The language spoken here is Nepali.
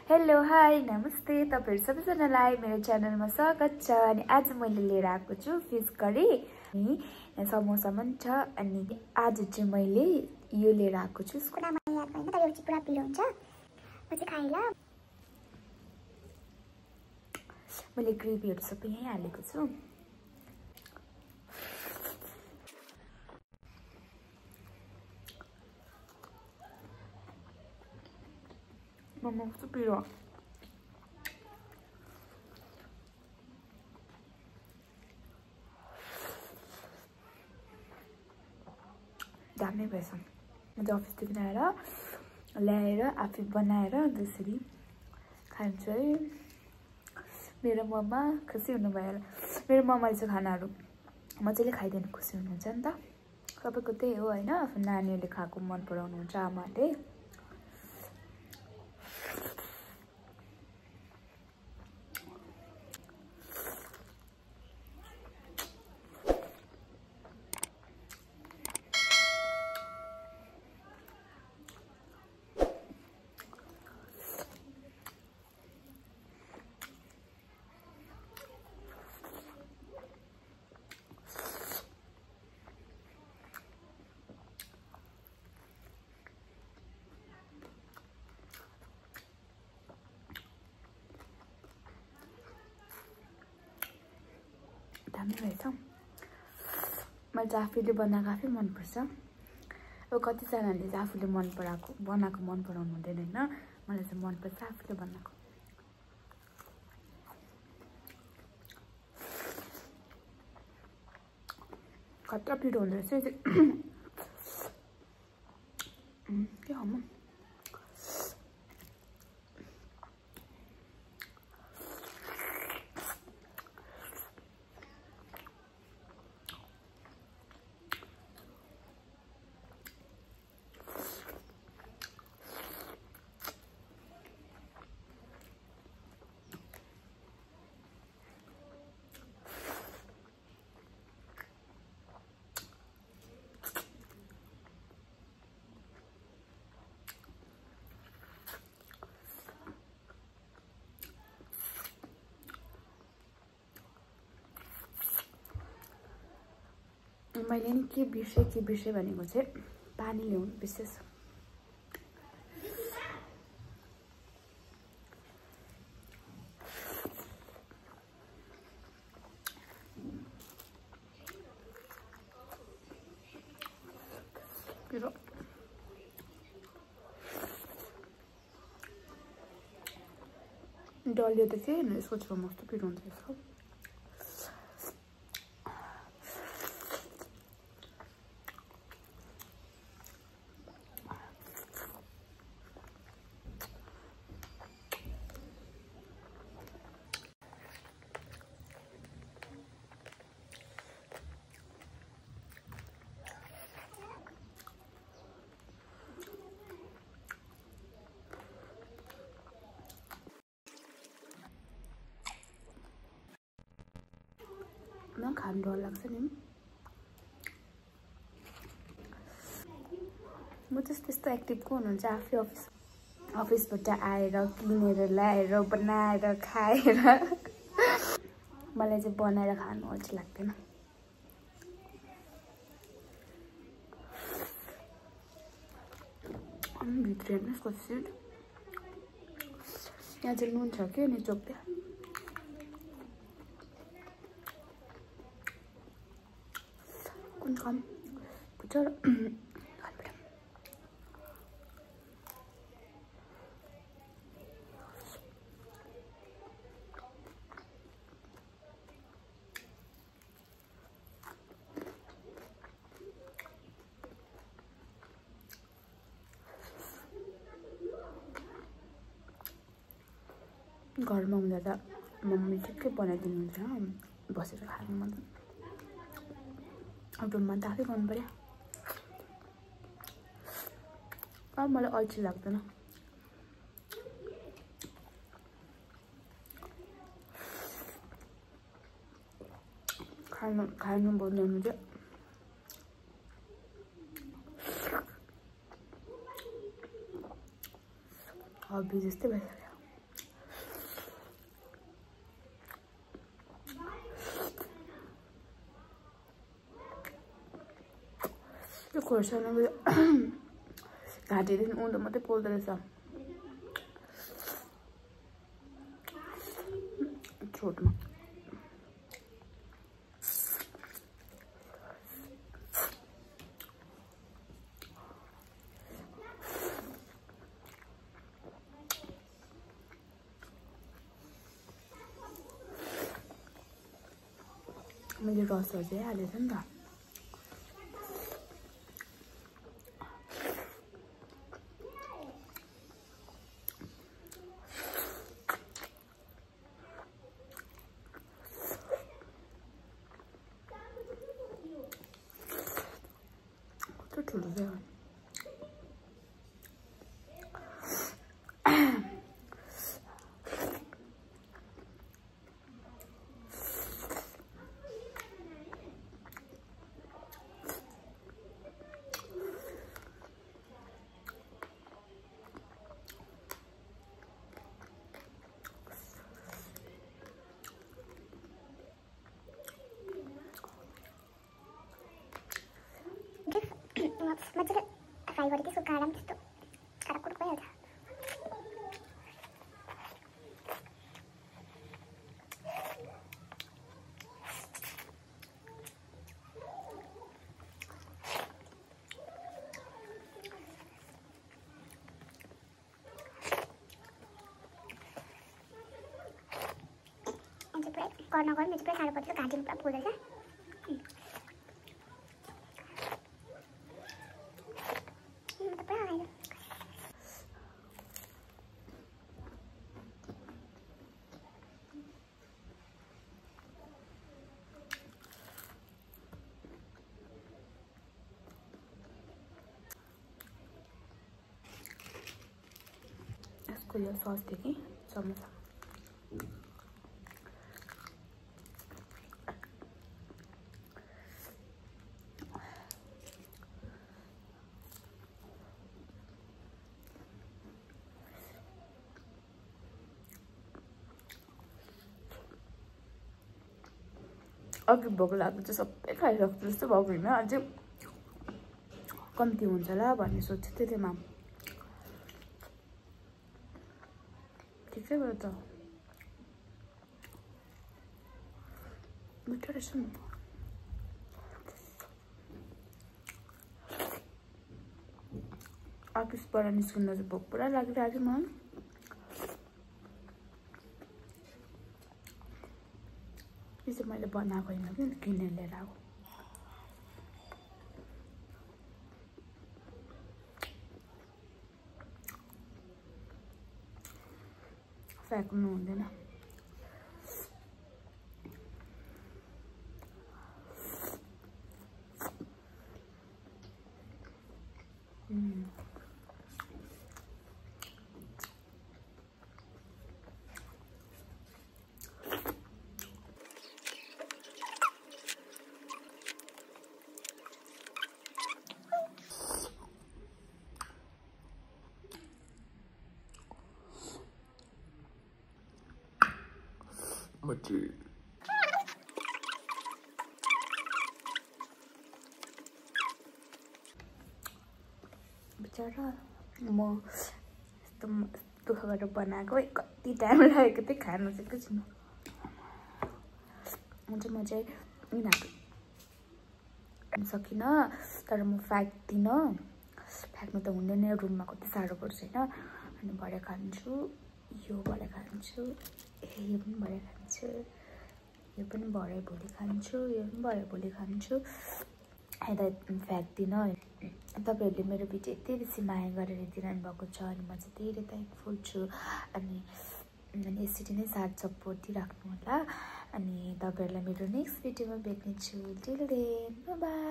हेलो हाई नमस्ते तपाईहरु सबैजनालाई मेरो च्यानलमा स्वागत छ। अनि आज मैले लिएर आएको छु फिश करी अनि समोसा पनि छ। अनि आज चाहिँ मैले यो लिएर आएको छु। कुरामा याद भएन तर यो चाहिँ पुरा पिलो हुन्छ। म चाहिँ खाइला मैले ग्रेभीहरु सबै यही हालेको छु। मोमो कस्तो पिरो दामी भएछ। म चाहिँ अफिसदेखि आएर ल्याएर आफै बनाएर त्यसरी खान्छु है। मेरो मम्मा खुसी हुनुभयो। मेरो मम्माले चाहिँ खानाहरू मजाले खाइदिन खुसी हुनुहुन्छ नि त। सबैको त्यही हो हैन, आफ्नो नानीहरूले खाएको मन पराउनुहुन्छ आमाले। दामी रहेछ। मैले चाहिँ आफैले बनाएको आफै मनपर्छ। अब कतिजनाले चाहिँ आफूले बनाएको मन पराउनु हुँदैन होइन। मलाई चाहिँ मनपर्छ आफूले बनाएको। खतरा पिरो हुँदो रहेछ के हो म मैले नि के बिर्से भनेको चाहिँ पानी ल्याउनु विशेष। पिरो डल्यो त के हैन, यसको छेउमा कस्तो पिरो हुन्छ यसको। खानु डर लाग्छ नि। म चाहिँ त्यस्तो एक्टिभ को हुनुहुन्छ आफै अफिसबाट आएर किनेर ल्याएर बनाएर खाएर। मलाई चाहिँ बनाएर खानु अल्छी लाग्दैन। भित्र हेर्नुहोस् कस्तो यहाँ चाहिँ नुन छ कि नि चोक्दै कम बुझ्छ घरमा हुँदा त मम्मीले ठिक्कै बनाइदिनुहुन्छ बसेर खानु मन। अब रुममा त आफै गर्नु पर्यो। अब मलाई अल्छी लाग्दैन। खानु बनाउनु चाहिँ हबी जस्तै भइसक्यो। खोर्सानीको घाँटीदेखि उँधो मात्रै पोल्दो रहेछ थ्रोटमा। मैले रसहरू चाहिँ हालेछ नि त। कस्तो ठुलो छ मजाले फ्राई गरेँ त्यसको काँडा पनि त्यस्तो काँडाकुट भइहाल्छ। कर्न गर्नु चाहिँ पुरा साह्रो पर्छ, घाँटीमा पुरा पोल्दैछ। यसको यो ससदेखि समोसा अघि भोक लाग्दा चाहिँ सबै खाइसक्छु जस्तो भएको होइन, अझै कम्ती हुन्छ होला भन्ने सोच्छु। त्यसैमा ठिकै भयो त, मिठो रहेछ नि। अफिसबाट निस्किँदा चाहिँ भोक पुरा लागिरहेको थियो मलाई। यो चाहिँ मैले बनाएको होइन कि किनेर लिएर आएको। फ्याँक्नु हुँदैन। बिचरा म यस्तो दुःख गरेर बनाएको कति टाइम लागेको थियो खानु चाहिँ एकैछिन। हुन्छ म चाहिँ यिनीहरू सकिनँ, तर म फ्याँक्दिनँ। फ्याँक्नु त हुँदैन, रुममा कति साह्रो पर्छ होइन। अनि भरे खान्छु, यो भरे खान्छु, यो पनि भरे खान्छु, यो पनि भरे भोलि खान्छु, यो पनि भरे भोलि खान्छु। यता फ्याँक्दिनँ। तपाईँहरूले मेरो भिडियो यति बेसी माया गरेर हेरिदिनु भएको छ अनि म चाहिँ धेरै थ्याङ्कफुल छु। अनि यसरी नै साथ सपोर्ट दिइराख्नु होला। अनि तपाईँहरूलाई मेरो नेक्स्ट भिडियोमा भेट्नेछु। Till then bye by.